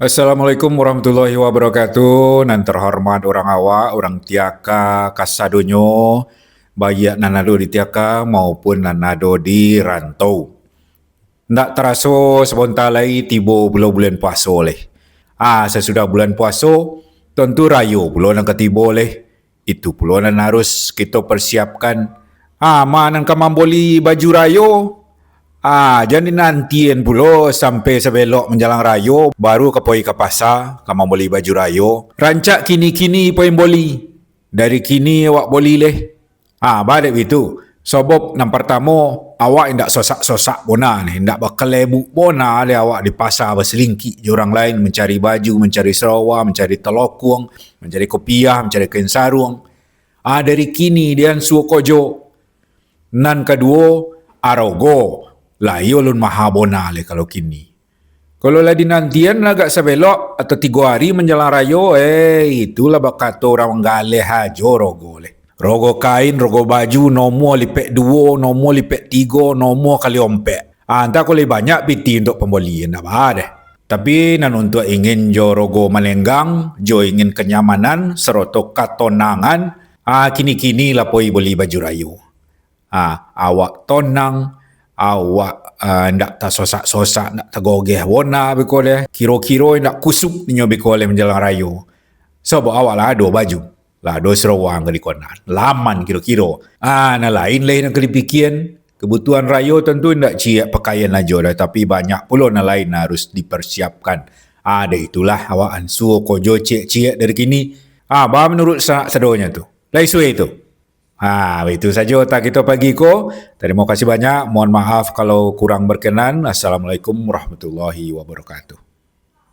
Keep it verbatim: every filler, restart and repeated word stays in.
Assalamualaikum warahmatullahi wabarakatuh. Nan terhormat urang awak, urang Tiaka kasadonyo, baiak nan ado di Tiaka maupun nan ado di rantau. Ndak taraso sabonta lai tibo pulo bulan puaso leh. Ah, sasudah bulan puaso, tantu rayo pulo nan ka tibo leh. Itu pulo nan harus kito persiapkan. Ah, ma nan ka mamboli baju rayo? Ah, jan dinantian pulo sampai sabelok manjalang rayo, baru ka pai ka pasa, ka mamboli baju rayo. Rancak kini-kini pai boli. Dari kini awak boli leh. Ah, ba dek bitu. Sabab nan partamo, awak indak sosak-sosak bona ni, indak bakalebuk bona dek awak di pasa basalingkik jo urang lain, mancari baju, mancari sarawa, mancari talokuang, mancari kopiah, mancari kain saruang. Ah, dari kini diansuo kojo. Nan kaduo, arogo. Lai ulun maha bona leh kalau kini. Kalau lah dinantian agak sabelok atau tigo ari manjalang rayo, eh, itulah bakato urang manggaleh ajo rogo leh. Rogo kain, rogo baju, nomo lipek duo, nomo lipek tigo, nomo kali ompek. Ah, antah kok lai banyak pitih untuak pamboli, ndak baa deh. Tapi nan untuak ingin jo rogo malenggang, jo ingin kanyamanan, saroto katonangan, ah, kini-kini lah poi boli baju rayo. Ah, awak tonang, awak, ah, ndak tasosak-sosak, ndak tagogeh bona beko deh. Kiro-kiro ndak kusuk ninyo beko leh manjalang rayo. Sabab awak lah ado baju, lah ado sarawang ka dikonan, laman kiro-kiro. Ah, nan lain leh nan ka dipikian. Kabutuhan rayo tantu indak ciek pakaian ajo doh, tapi banyak pulo nan lain nan harus dipersiapkan. Ah, dek itulah awak ansuo kojo ciek-ciek dari kini. Ah, ba manuruik sanak sadonyo tu. Lai suwe tu. Ha, itu sajo tak kito pagi ko. Tarimo kasih banyak. Mohon maaf kalau kurang berkenan. Assalamualaikum warahmatullahi wabarakatuh.